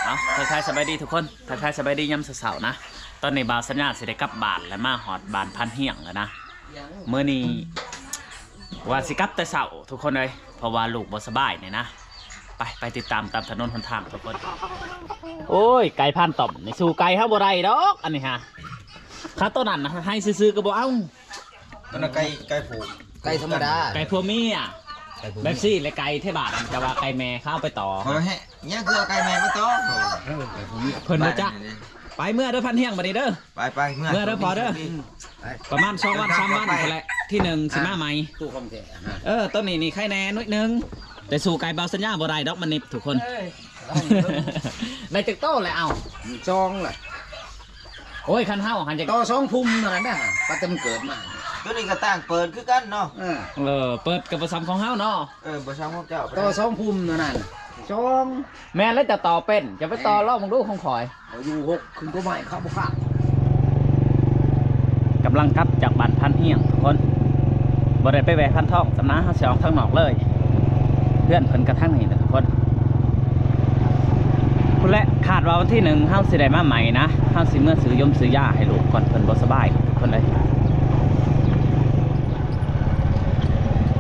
ເອົາ ທັກທາຍສະບາຍດີທຸກຄົນ ທັກທາຍສະບາຍດີຍາມເຊົ້າໆນະ. ຕອນນີ້ບ່າວສັນຍາຊິໄດ້ກັບບ້ານ ແລະ ມາຮອດບ້ານພັນຮຽງແລ້ວນະ. ມື້ນີ້ວ່າຊິກັບແຕ່ເຊົ້າທຸກຄົນເອີຍ ເພາະວ່າລູກບໍ່ສະບາຍນີ້ນະ. ໄປ ໄປຕິດຕາມຕາມຖະໜົນຫົນທາງທຸກຄົນ. ໂອ້ຍ ໄກ່ພັນຕ່ອມນີ້ສູ້ໄກ່ເຮົາບໍ່ໄດ້ດອກ ອັນນີ້ຫາ. ຄາໂຕນັ້ນນະ ໃຫ້ຊື່ໆກໍບໍ່ເອົາ. ຕົວນັ້ນໄກ່ ໄກ່ຜູ້ ໄກ່ທຳມະດາ ໄກ່ຜົວເມຍ ໄກ່ຜົວເມຍ ແບບຊີ້ແຫຼະ ໄກ່ເທບາດ ແຕ່ວ່າໄກ່ແມ່ເຂົາເອົາໄປຕໍ່. ເຂົາໃຫ້ ຍັງຄືເອົາໄກ່ແມ່ມາຕໍ່. ເອີ ໄກ່ຜົວເມຍ ເພິ່ນບໍ່ຈັກ. ໄປເມືອເດີພັນຮຽງບັດນີ້ເດີ. ໄປ ໄປ ເມືອ ເມືອເດີພໍ່ເດີ. ໄປ ປະມານສອງວັນ ສາມວັນພຸ້ນແຫຼະ ທີໜຶ່ງຊິມາໃໝ່. ຕູ້ຂອງແທ້. ເອີ ຕົວນີ້ນີ້ໄຄແນ່ໜ້ອຍໜຶ່ງ ແຕ່ສູ້ໄກ່ບ່າວສັນຍາບໍ່ໄດ້ດອກ ມັນນິບທຸກຄົນ. ເອີ ໄດ້ຈັກໂຕແລ້ວ? ເອົ້າ ສອງແລ້ວ. ໂອ້ຍ ຄັນເຮົາຫັ້ນຈະຕໍ່ສອງພຸ່ມເທົ່ານັ້ນນະ ປາແຕ່ມັນເກີດມາ. ຕົວນີ້ກໍຕ່າງເປີດຄືກັນເນາະ. ເອີ ເອີ ເປີດກໍບໍ່ສ່ຳຂອງເຮົາເນາະ. ເອີ ບໍ່ສ່ຳຂອງເຈົ້າ ຕໍ່ສອງພຸ່ມເທົ່ານັ້ນ. ສອງ ແມ່ນແລ້ວ ເຈົ້າຕໍ່ເປັນ ເຈົ້າໄປຕໍ່ ເອີ ລອງເບິ່ງດູຂອງຂ້ອຍ. ເອົາຢູ່ຫົກ ຂຶ້ນກໍໄມ້ເຂົາບໍ່ຂ້າມ. ກຳລັງກັບຈາກບ້ານພັນຮຽງທຸກຄົນ ບໍ່ໄດ້ໄປແວ່ພັນທອງຊ້ຳນະ ເຮົາຊິອອກທາງນອກເລີຍ. ເຮືອນເພິ່ນກໍທາງນີ້ແຫຼະທຸກຄົນ. ພຸ້ນແຫຼະ ຄາດວ່າວັນທີໜຶ່ງເຮົາຊິໄດ້ມາໃໝ່ນະ ເຮົາຊິເມືອຊື້ຢົມຊື້ຢາໃຫ້ລູກກ່ອນ ເພິ່ນບໍ່ສະບາຍທຸກຄົນເອີຍ.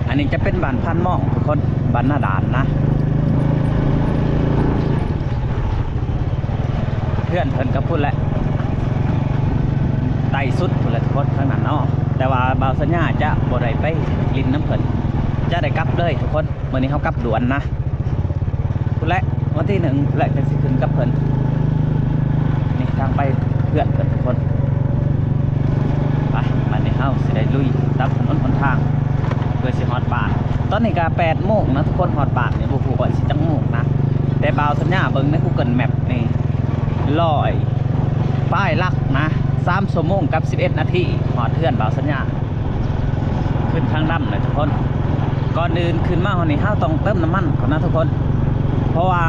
ອັນນີ້ຈະເປັນບ້ານພັນມອງທຸກຄົນ ບ້ານນາດ່ານນະ. ເຮືອນເພິ່ນກໍພຸ້ນແຫຼະ ໃຕ້ສຸດພຸ້ນແຫຼະທຸກຄົນ ທາງນັ້ນເນາະ. ແຕ່ວ່າບ່າວສັນຍາຈະບໍ່ໄດ້ໄປຫຼິ້ນນຳເພິ່ນ ຈະໄດ້ກັບເລີຍທຸກຄົນ. ມື້ນີ້ເຮົາກັບດ່ວນນະ ພຸ້ນແຫຼະ ວັນທີໜຶ່ງພຸ້ນແຫຼະ ຈັ່ງຊິຂຶ້ນກັບເພິ່ນ. ນີ້ທາງໄປເຮືອນເພິ່ນທຸກຄົນ. ໄປ ບາດນີ້ເຮົາຊິໄດ້ລຸຍຕາມຖະໜົນຫົນທາງ ເພື່ອຊິຮອດບ້ານ. ຕອນນີ້ກໍແປດໂມງນະທຸກຄົນ ຮອດບ້ານນີ້ບໍ່ຮູ້ວ່າຊິຈັກໂມງນະ ແຕ່ບ່າວສັນຍາເບິ່ງໃນ Google Map ນີ້ ຮ້ອຍປາຍຫຼັກນະ ສາມຊົ່ວໂມງກັບສິບເອັດນາທີ ຮອດເຮືອນບ່າວສັນຍາ. ຂຶ້ນທາງດຳແຫຼະທຸກຄົນ. ກ່ອນອື່ນຂຶ້ນມາຮອດນີ້ ເຮົາຕ້ອງເຕີມນ້ຳມັນກ່ອນນະທຸກຄົນ ເພາະວ່າ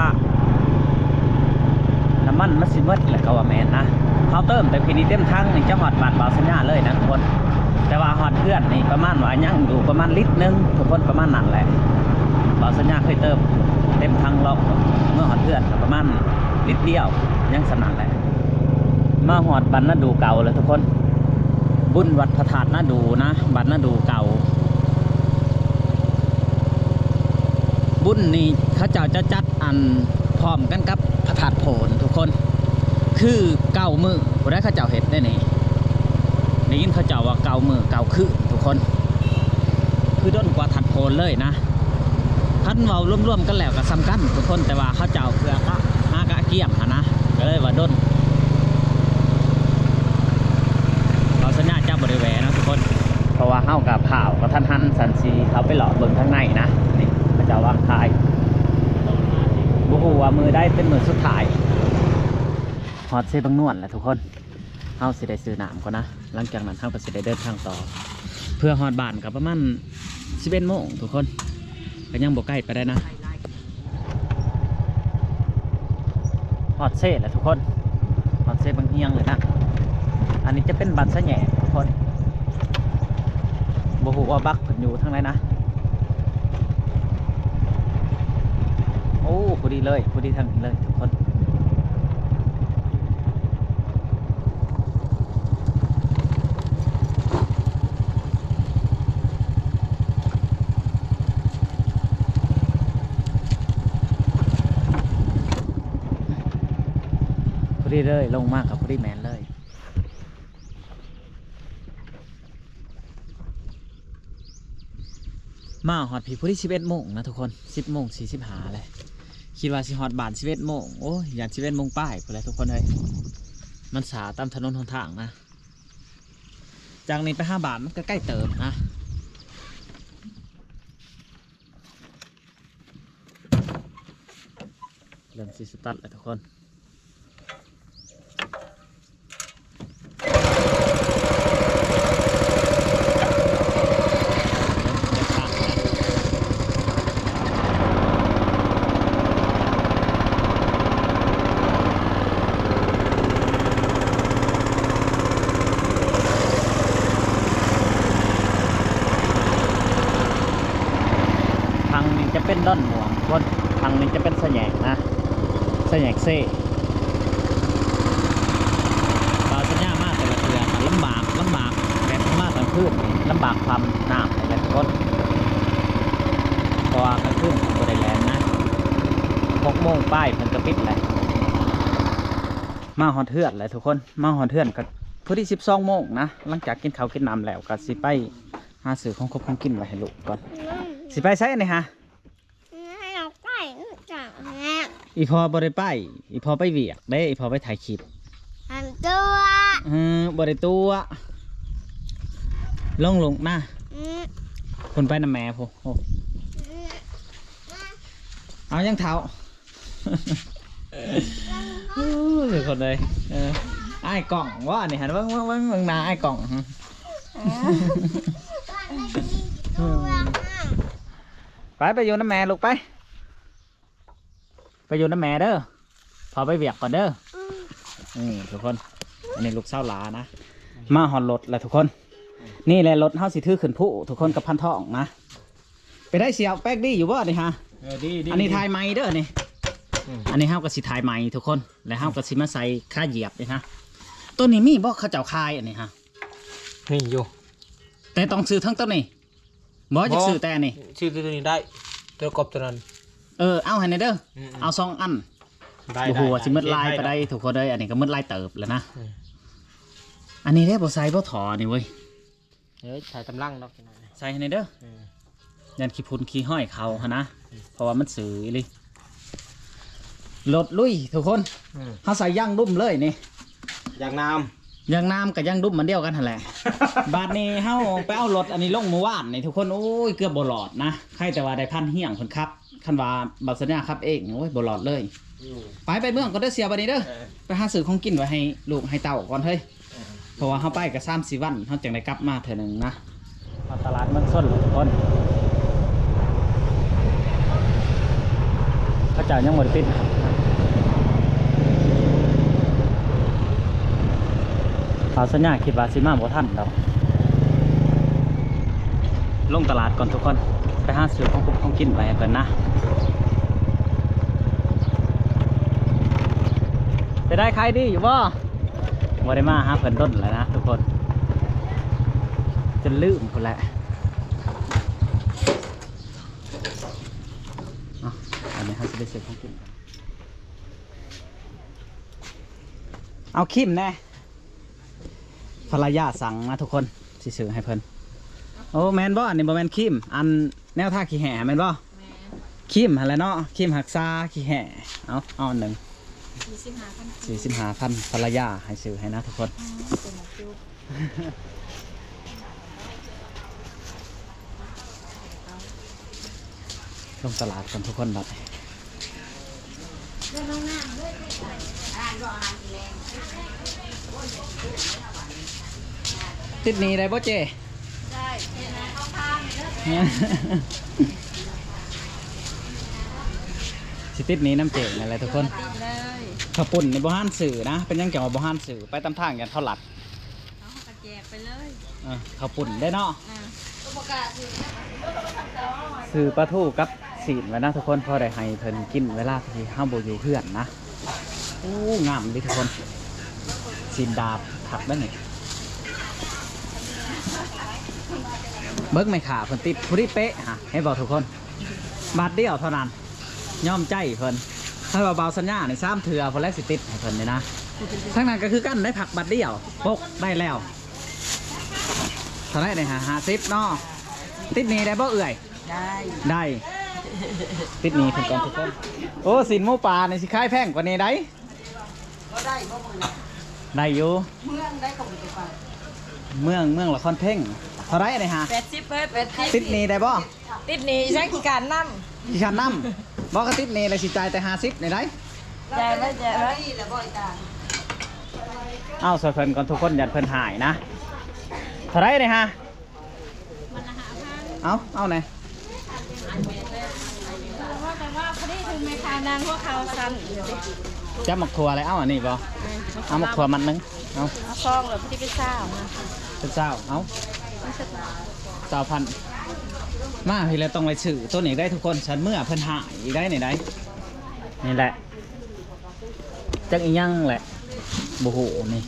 ນ້ຳມັນມັນຊິໝົດແຫຼະ ກໍວ່າແມ່ນນະ. ເຮົາເຕີມແຕ່ພີ້ນີ້ເຕັມຖັງນີ້ ຈະຮອດບ້ານບ່າວສັນຍາເລີຍນະທຸກຄົນ. ແຕ່ວ່າຮອດເຮືອນນີ້ປະມານວ່າຍັງຢູ່ປະມານລິດໜຶ່ງທຸກຄົນ ປະມານນັ້ນແຫຼະ. ບ່າວສັນຍາເຄີຍເຕີມເຕັມຖັງລອງ ເມື່ອຮອດເຮືອນກໍປະມານລິດດຽວ ຍັງສ່ຳນັ້ນແຫຼະ. ມາຮອດບ້ານນາດູເກົ່າແລ້ວທຸກຄົນ ບຸນວັດພະທາດນາດູນະ ບ້ານນາດູເກົ່າ. ບຸນນີ້ເຂົາເຈົ້າຈະຈັດອັນພ້ອມກັນກັບພະທາດໂພນທຸກຄົນ ຄືເກົ້າມື້ພຸ້ນໃດ ເຂົາເຈົ້າເຮັດໄດ໋ນີ້. ໄດ້ຍິນເຂົາເຈົ້າວ່າເກົ້າມື້ເກົ້າຄືນທຸກຄົນ ຄືດົນກວ່າທາດໂພນເລີຍນະ. ຄັນເວົ້າລວມໆກັນແລ້ວກໍສ່ຳກັນທຸກຄົນ ແຕ່ວ່າເຂົາເຈົ້າເພື່ອກະຫາກະກຽມຫັ້ນນະ ກໍເລີຍວ່າດົນ. ເຮົາສັນຍາຈະບໍ່ໄດ້ແວ່ເນາະທຸກຄົນ ເພາະວ່າເຮົາກໍພ້າວກະທັນຫັນ ສັນສີເຂົ້າໄປເລາະເບິ່ງທາງໃນນະ. ນີ້ເຂົາເຈົ້າວາງຂາຍ ບໍ່ຮູ້ວ່າມື້ໃດເປັນມື້ສຸດທ້າຍ. ຮອດເຊບັງນວນແລ້ວທຸກຄົນ ເຮົາຊິໄດ້ຊື້ນ້ຳກ່ອນນະ. ຫຼັງຈາກນັ້ນເຮົາກໍຊິໄດ້ເດີນທາງຕໍ່ ເພື່ອຮອດບ້ານກໍປະມານສິບເອັດໂມງທຸກຄົນ ກໍຍັງບໍ່ໄກປານໃດນະ. ຮອດເຊແລ້ວທຸກຄົນ ຮອດເຊບັງຮຽງເລີຍນະ. ອັນນີ້ຈະເປັນບ້ານສະແຫຍະທຸກຄົນ ບໍ່ຮູ້ວ່າບັກເພິ່ນຢູ່ທາງໃດນະ. ໂອ້ ພໍດີເລີຍ ພໍດີທາງນີ້ເລີຍທຸກຄົນ. ພໍດີເລີຍ ລົງມາກໍພໍດີແມ່ນເລີຍ. ມາຮອດພີ້ພໍດີສິບເອັດໂມງນະທຸກຄົນ ສິບໂມງສີ່ສິບຫ້າແລ້ວ. ຄິດວ່າຊິຮອດບ້ານສິບເອັດໂມງ ໂອ້ຍ ຢ້ານສິບເອັດໂມງປາຍພຸ້ນແຫຼະທຸກຄົນເອີຍ. ມັນຊ້າຕາມຖະໜົນຫົນທາງນະ ຈາກນີ້ໄປຫາບ້ານມັນກໍໃກ້ເຕີບນະ. ເລີ່ມຊິສະຕາດແລ້ວທຸກຄົນ. ດອນມ່ວງທຸກຄົນ. ທາງນີ້ຈະເປັນສາແຍກນະ ສາແຍກເຊ. ບ່າວສັນຍາມາແຕ່ລະເທື່ອກໍລຳບາກ ລຳບາກ ແບບມາກາງຄືນນີ້ລຳບາກຄວາມນ້ຳນີ້ແຫຼະທຸກຄົນ ເພາະວ່າກາງຄືນເພິ່ນບໍ່ໄດ້ແລ່ນນະ ຫົກໂມງປາຍເພິ່ນກໍປິດແລ້ວ. ມາຮອດເຮືອນແລ້ວທຸກຄົນ ມາຮອດເຮືອນກໍພໍດີສິບສອງໂມງນະ. ຫຼັງຈາກກິນເຂົ້າກິນນ້ຳແລ້ວ ກໍຊິໄປຫາຊື້ຂອງຄົບຂອງກິນໄວ້ໃຫ້ລູກກ່ອນ. ຊິໄປໃສນີ້ຫະ? ໃຫ້ນ້ອງໄປຈາກແຮງ ອີ່ພໍ່ບໍ່ໄດ້ໄປ ອີ່ພໍ່ໄປວຽກເດ້ ອີ່ພໍ່ໄປຖ່າຍຄລິບ. ອັນຕົວະ ເອີ ບໍ່ໄດ້ຕົວະ ລົງລູກນະ. ອືມ ເພິ່ນໄປນຳແມ່ພຸ້ນ. ໂອ້ ອືມ ເອົາຍັງເຖົ້າ. ໂອ້ ທຸກຄົນເອີຍ ເອີ ອ້າຍກ້ອງບໍ່ອັນນີ້ ຫັນເບິ່ງ ເບິ່ງ ເບິ່ງ ເບິ່ງໜ້າອ້າຍກ້ອງ. ອືມ ໄປ ໄປຢູ່ນຳແມ່ລູກ ໄປ ໄປຢູ່ນຳແມ່ເດີ ພໍ່ໄປວຽກກ່ອນເດີ. ອືມ ນີ້ທຸກຄົນ ອັນນີ້ລູກສາວຫຼ້ານະ. ມາຮອດລົດແລ້ວທຸກຄົນ ນີ້ແຫຼະລົດເຮົາຊິຖືຂຶ້ນພູທຸກຄົນ ກັບພັນທອງນະ. ໄປໄດ້ສ່ຽວ ແປກດີຢູ່ບໍ່ນີ້ຫະ? ເອີ ດີ ດີ ອັນນີ້ ດີ ຖ່າຍໃໝ່ເດີນີ້. ອືມ ອັນນີ້ເຮົາກໍຊິຖ່າຍໃໝ່ທຸກຄົນ ແລ້ວເຮົາກໍຊິມາໃສ່ຂາຢຽບນີ້ຫະ. ໂຕນີ້ມີບໍ່ເຂົາເຈົ້າຂາຍອັນນີ້ຫະ? ມີຢູ່ ແຕ່ຕ້ອງຊື້ເຖິງໂຕນີ້. ບໍ່ ບໍ່ ຢາກຊື້ແຕ່ອັນນີ້ ຊື້ໂຕນີ້ໄດ້ ໂຕກອບໂຕນັ້ນ. ເອີ ເອົາໃຫ້ແດ່ເດີ. ອືມໆ ເອົາສອງອັນ. ໄດ້ ບໍ່ຮູ້ວ່າຊິໝົດຫຼາຍປານໃດ ໄດ້ ທຸກຄົນເອີຍ ອັນນີ້ກໍໝົດຫຼາຍເຕີບແລ້ວນະ. ອືມ ອັນນີ້ເດ້ ບໍ່ໃສ່ບໍ່ທໍ່ນີ້ເວີຍ. ເອີ ໃສ່ກຳລັງດອກ ໃສ່ໃຫ້ແດ່ເດີ. ອືມ ຢ້ານຂີ້ຝຸ່ນຂີ້ຫອຍເຂົ້າຫັ້ນນະ. ອືມ ເພາະວ່າມັນຊື່ອີ່ຫຼີ. ລົດລຸຍທຸກຄົນ. ອືມ ເຮົາໃສ່ຢາງດຸ້ມເລີຍນີ້ ຢາງນ້ຳ ຢາງນ້ຳກັບຢາງດຸ້ມມັນດຽວກັນຫັ້ນແຫຼະ. ບາດນີ້ເຮົາໄປເອົາລົດອັນນີ້ລົງມື້ວານນີ້ທຸກຄົນ ໂອ້ຍ ເກືອບບໍ່ລອດນະ. ໃຄແຕ່ວ່າໄດ້ພັນຮຽງເພິ່ນຂັບ ຄັນວ່າບ່າວສັນຍາຂັບເອງນີ້ ໂອ້ຍ ບໍ່ລອດເລີຍ. ອືມ ໄປ ໄປເມືອງກ່ອນເດີສ່ຽວ ບາດນີ້ເດີ. ເອີ ໄປຫາຊື້ຂອງກິນໄວ້ໃຫ້ລູກໃຫ້ເຕົ້າກ່ອນເຮີ້ຍ. ເອີ ເພາະວ່າເຮົາໄປກໍສາມສີ່ວັນ ເຮົາຈັ່ງໄດ້ກັບມາເທື່ອໜຶ່ງນະ. ມາຕະຫຼາດເມືອງຊົນທຸກຄົນ ເຂົາເຈົ້າຍັງບໍ່ໄດ້ປິດ. ບ່າວສັນຍາຄິດວ່າຊິມາບໍ່ທັນດອກ. ລົງຕະຫຼາດກ່ອນທຸກຄົນ ໄປຫາຊື້ຂອງ ຂອງກິນໄປໃຫ້ເພິ່ນນະ. ເປັນໃດ ຂາຍດີຢູ່ບໍ່? ບໍ່ໄດ້ມາຫາເພິ່ນດົນແລ້ວນະທຸກຄົນ ຈົນລືມພຸ້ນແຫຼະ. ເອົາ ອັນນີ້ເຮົາຊິໄປຊື້ຂອງກິນ ເອົາຄຣີມແດ່ ພັນລະຍາສັ່ງນະທຸກຄົນ ຊິຊື້ໃຫ້ເພິ່ນ. ໂອ້ ແມ່ນບໍ່? ອັນນີ້ບໍ່ແມ່ນຄຣີມ ອັນແນວທາຂີ້ແຫ້ແມ່ນບໍ່? ແມ່ນ ຄຣີມຫັ້ນແຫຼະເນາະ ຄຣີມຮັກສາຂີ້ແຫ້. ເອົາ ເອົາອັນໜຶ່ງ ສີ່ສິບຫ້າພັນ ສີ່ສິບຫ້າພັນ ພັນລະຍາໃຫ້ຊື້ໃຫ້ນະທຸກຄົນ. ອໍ ເປັນໝາກຈຸກ ລົງຕະຫຼາດກັນທຸກຄົນບັດນີ້. ຕິດໜີ້ໄດ້ບໍ່ເຈ້? ໄດ້ ຊິຕິດໜີ້ນຳເຈ້ນັ້ນແຫຼະທຸກຄົນ. ຕິດເລີຍ ເຂົ້າປຸ້ນນີ້ບໍ່ຫັນຊື້ນະ ເປັນຫຍັງຈັ່ງວ່າບໍ່ຫັນຊື້ ໄປຕາມທາງຢ້ານເຂົາລັກ. ເອົາ ເຮົາກໍແຈກໄປເລີຍ. ເອີ ເຂົ້າປຸ້ນເດ້ເນາະ. ອ່າ ຊື້ປາທູກັບຊີ້ນໄວ້ນະທຸກຄົນ ພໍໄດ້ໃຫ້ເພິ່ນກິນເວລາທີ່ເຮົາບໍ່ຢູ່ເຮືອນນະ. ໂອ້ ງາມເດ້ທຸກຄົນ ຊີ້ນດາບຄັກເດ້ນີ້. ເບິ່ງແມ່ຄ້າເພິ່ນຕິດພໍດີເປະຫະ ເຫັນບໍ່ທຸກຄົນ? ບາດດຽວເທົ່ານັ້ນ ຍອມໃຈເພິ່ນ. ຖ້າວ່າບ່າວສັນຍານີ້ສາມເທື່ອພຸ້ນແຫຼະຊິຕິດໃຫ້ເພິ່ນນີ້ນະ. ທາງນັ້ນກໍຄືກັນ ໄດ້ຜັກບາດດຽວ ປົກໄດ້ແລ້ວ. ເທົ່າໃດນີ້ຫະ? ຫ້າສິບເນາະ. ຕິດໜີ້ໄດ້ບໍ່ເອື້ອຍ? ໄດ້ ໄດ້ ຕິດໜີ້ເພິ່ນກ່ອນທຸກຄົນ. ໂອ້ ຊີ້ນໝູປ່ານີ້ຊິຂາຍແພງກວ່ານີ້ໄດ໋. ບໍ່ໄດ້ບໍ່ເມືອງ ໄດ້ຢູ່ ເມືອງໄດ້ຂອງໄປ ເມືອງ ເມືອງລະຄອນເພັງ. ເທົ່າໃດນີ້ຫະ? ແປດສິບເອີຍ ແປດສິບ. ຕິດໜີ້ໄດ້ບໍ່? ຕິດໜີ້ ອີຫຍັງຂີ້ຄ້ານນຳ ຂີ້ຄ້ານນຳ. ບໍ່ ກໍຕິດໜີ້ແລ້ວຊິຈ່າຍແຕ່ຫ້າສິບນີ້ໄດ໋. ຈ່າຍໄວ້ ຈ່າຍໄວ້. ເອົາ ຊ່ວຍເພິ່ນກ່ອນທຸກຄົນ ຢ້ານເພິ່ນຫາຍນະ. ເທົ່າໃດນີ້ຫະ? ເອົາ ເອົາແດ່. ວ່າແຕ່ວ່າພໍດີຖືກແມ່ຄ້ານາງຫົວເຂົ່າສັ່ນ. ຈັບໝາກຖົ່ວແລ້ວ ເອົາອັນນີ້ບໍ່? ເອີ ເອົາໝາກຖົ່ວມັດໜຶ່ງ. ເອົາ ເອົາຊອງແລ້ວ ພໍດີເປັນຊາວນະ. ເປັນຊາວ ເອົາ ຊາວພັນ. ມາພີ້ແລ້ວຕ້ອງໄດ້ຊື້ໂຕນີ້ໄດ້ທຸກຄົນ ຊັ້ນເມື່ອເພິ່ນຫາຍໄດ້ນີ້ໄດ້ ນີ້ແຫຼະ ຈັກອີ່ຫຍັງແຫຼະ ບໍ່ຮູ້ນີ້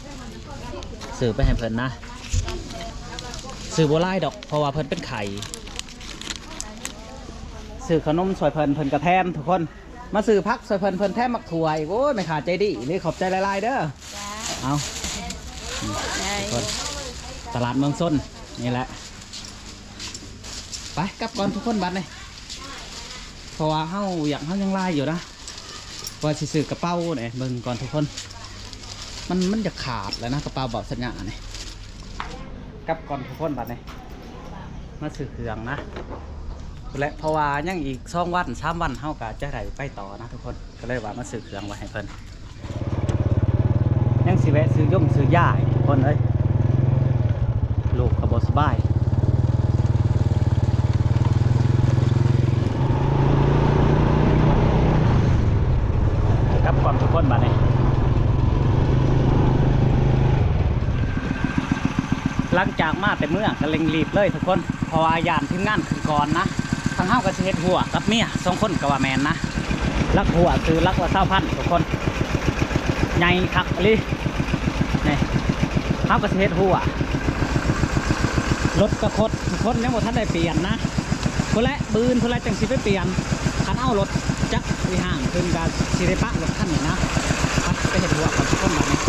ຊື້ໄປໃຫ້ເພິ່ນນະ ຊື້ບໍ່ຫຼາຍດອກ ເພາະວ່າເພິ່ນເປັນໄຂ້ ຊື້ຂະໜົມຊ່ອຍເພິ່ນ ເພິ່ນກະແຖມທຸກຄົນ ມາຊື້ຜັກຊ່ອຍເພິ່ນ ເພິ່ນແຖມໝາກຖົ່ວອີກ ໂອ້ຍ ແມ່ຄ້າໃຈດີອີ່ຫຼີ ຂອບໃຈຫຼາຍໆເດີ ເຈົ້າ ເອົາ ໄດ້ ທຸກຄົນ ຕະຫຼາດເມືອງຊົນນີ້ແຫຼະ ໄປກັບກ່ອນທຸກຄົນບັດນີ້ ເພາະວ່າເຮົາຢາກ ເຮົາຍັງຫຼາຍຢູ່ນະ ວ່າຊິຊື້ກະເປົານີ້ ເບິ່ງກ່ອນທຸກຄົນ ມັນ ມັນຈະຂາດແລ້ວນະ ກະເປົາບ່າວສັນຍານີ້ ກັບກ່ອນທຸກຄົນບັດນີ້ ມາຊື້ເຄື່ອງນະ ແລະ ເພາະວ່າຍັງອີກສອງວັນສາມວັນ ເຮົາກະຈະໄດ້ໄປຕໍ່ນະທຸກຄົນ ກະເລີຍວ່າມາຊື້ເຄື່ອງໄວ້ໃຫ້ເພິ່ນ ຍັງຊິແວະຊື້ຢົງຊື້ຢາອີກທຸກຄົນເອີຍ ລູກກະບໍ່ສະບາຍ ກັບກ່ອນທຸກຄົນບາດນີ້ ຫຼັງຈາກມາແຕ່ເມືອງກະເລັ່ງລີບເລີຍທຸກຄົນ ເພາະວ່າຢ້ານທີມງານຂຶ້ນກ່ອນນະ ທາງເຮົາກະຊິເຮັດຮົ້ວກັບເມຍສອງຄົນກະວ່າແມ່ນນະ ຫຼັກຮົ້ວຊື້ຫຼັກລະຊາວພັນທຸກຄົນ ໃຫຍ່ຄັກອີ່ຫຼີ ນີ້ ເຮົາກະຊິເຮັດຮົ້ວ ລົດກະຄົດທຸກຄົນ ຍັງບໍ່ທັນໄດ້ປ່ຽນນະ ພຸ້ນແຫຼະ ມື້ອື່ນພຸ້ນແຫຼະຈັ່ງຊິໄປປ່ຽນ ຄັນເອົາລົດຈັກຊິຫ້າງຂຶ້ນກະຊິໄດ້ປະລົດຄັນນີ້ນະ ໄປເຮັດຮົ້ວກັບຄົນບາດນີ້.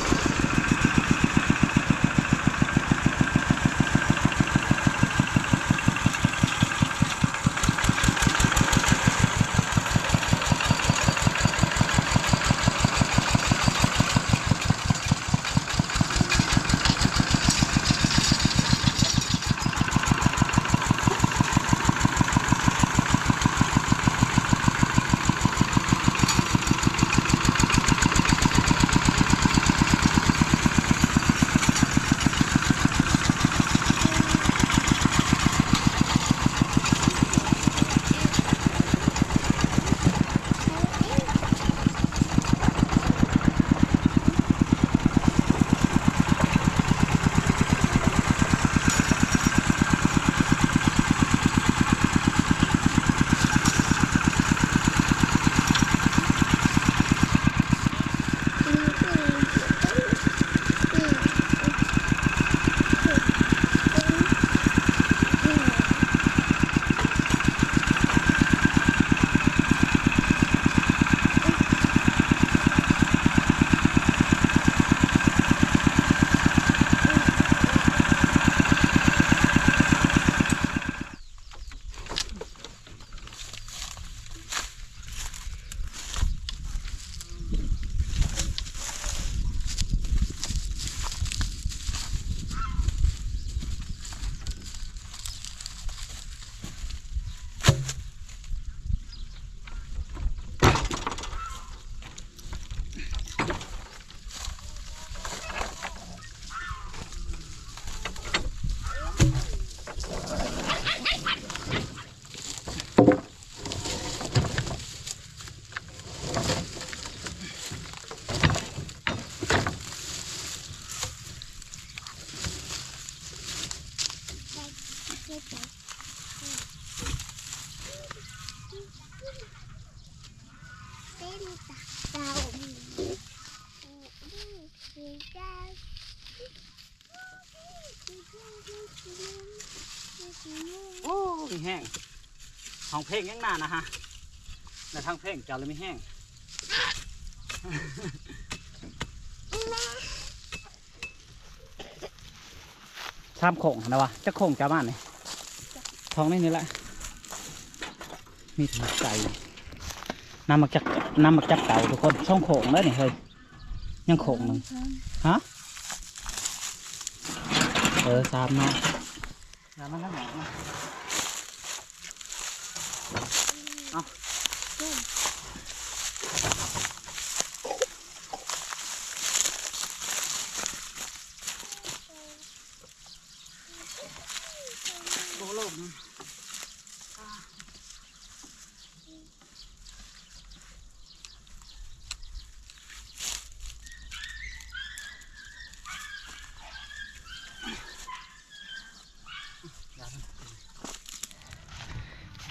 ໂອ້ ມີແຮງ ຮ້ອງເພງຫຍັງນານະຮະ ແລ້ວທາງເພງເຈົ້າລະມີແຮງ. ສາມໂຄ້ງຫັ້ນນະວະ ຈັກໂຄ້ງຈະປະມານນີ້ ສອງໃນນີ້ແຫຼະ ມີແຕ່ໝາກໄກ່ ນ້ຳໝາກຈັກ ນ້ຳໝາກຈັກເຕົາທຸກຄົນ ສອງໂຄ້ງເດີນີ້ເຮີ້ຍ ຍັງໂຄ້ງໜຶ່ງ ຮະ ເອີ ສາມເນາະ.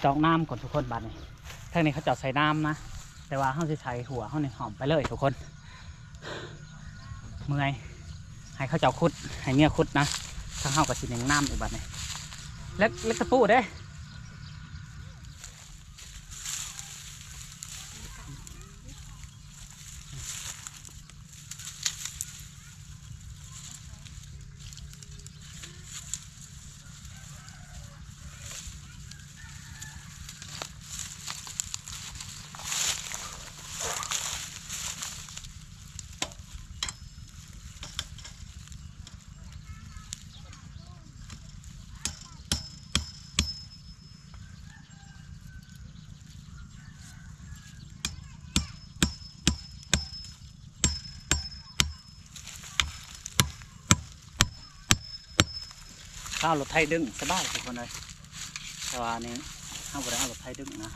ຕອກນ້ຳກ່ອນທຸກຄົນ. ບາດນີ້ທາງນີ້ເຂົາເຈົ້າໃສ່ນ້ຳນະ ແຕ່ວ່າເຮົາຊິໃສ່ຫົວເຮົານີ້ຫອມໄປເລີຍທຸກຄົນ. ເມື່ອຍ ໃຫ້ເຂົາເຈົ້າຂຸດ ໃຫ້ເມຍຂຸດນະ ທາງເຮົາກໍຊິເໜັງນ້ຳອີກບາດນີ້. ເລັກ ເລັກຕະປູເດ້. ເອົາລົດໄຖດຶງສະບາຍທຸກຄົນເອີຍ ແຕ່ວ່ານີ້ເຮົາບໍ່ໄດ້ເອົາລົດໄຖດຶງນະ.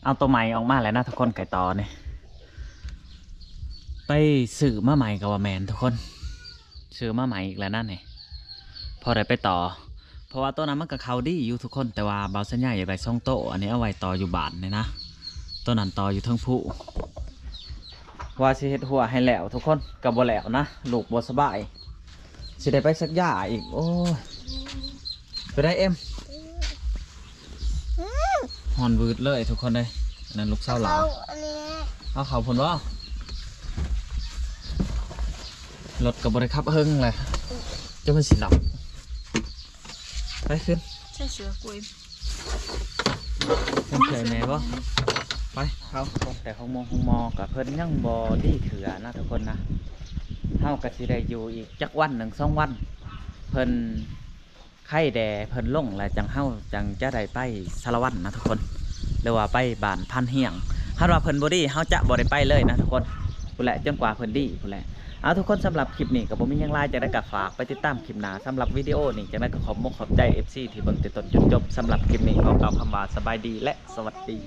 ເອົາໂຕໃໝ່ອອກມາແລ້ວນະທຸກຄົນ ໄກ່ຕໍ່ນີ້ ໄປຊື້ມາໃໝ່ກໍວ່າແມ່ນທຸກຄົນ ຊື້ມາໃໝ່ອີກແລ້ວນັ້ນນີ້ ພໍໄດ້ໄປຕໍ່ ເພາະວ່າໂຕນັ້ນມັນກໍເຂົ້າດີຢູ່ທຸກຄົນ ແຕ່ວ່າບ່າວສັນຍາຢາກໄດ້ສອງໂຕ ອັນນີ້ເອົາໄວ້ຕໍ່ຢູ່ບ້ານນີ້ນະ ໂຕນັ້ນຕໍ່ຢູ່ເທິງພູ. ວ່າຊິເຮັດຮົ້ວໃຫ້ແລ້ວທຸກຄົນ ກໍບໍ່ແລ້ວນະ ລູກບໍ່ສະບາຍ ຊິໄດ້ໄປສັກຢາອີກ. ໂອ້ຍ ໄປໄດ້ເອັມ ຮ້ອນວືດເລີຍທຸກຄົນເອີຍ. ອັນນັ້ນລູກສາວຫຼາ ເອົາເຂົ້າອັນນີ້ ເອົາເຂົ້າພຸ້ນບໍ່? ລົດກໍບໍ່ໄດ້ຂັບເຫິງແຫຼະ ຈະມັນຊິຫຼັບ. ໄປຂຶ້ນ ໃສ່ເສື້ອກຸຍ ເປັນເຄື່ອຍແມ່ບໍ່? ໄປ ເຮົາ ແຕ່ໂຮງໝໍໂຮງໝໍກໍເພິ່ນຍັງບໍ່ດີເທື່ອນະທຸກຄົນນະ. ເຮົາກໍຊິໄດ້ຢູ່ອີກຈັກວັນໜຶ່ງສອງວັນ ເພິ່ນໄຂ້ແດ່ເພິ່ນລົງ ແລ້ວຈັ່ງເຮົາຈັ່ງຈະໄດ້ໄປສາລະວັນນະທຸກຄົນ ຫຼືວ່າໄປບ້ານພັນຮຽງ. ຄັນວ່າເພິ່ນບໍ່ດີ ເຮົາຈະບໍ່ໄດ້ໄປເລີຍນະທຸກຄົນ ພຸ້ນແຫຼະ ຈົນກວ່າເພິ່ນດີພຸ້ນແຫຼະ. ເອົາທຸກຄົນ ສຳລັບຄລິບນີ້ກໍບໍ່ມີຫຍັງຫຼາຍ ຈັ່ງໃດກໍຝາກໄປຕິດຕາມຄລິບໜ້າ. ສຳລັບວິດີໂອນີ້ ຈັ່ງໃດກໍຂອບອົກຂອບໃຈເອັຟຊີທີ່ເບິ່ງແຕ່ຕົ້ນຈົນຈົບ. ສຳລັບຄລິບນີ້ຂໍກ່າວຄຳວ່າສະບາຍດີ ແລະ ສະຫວັດດີ.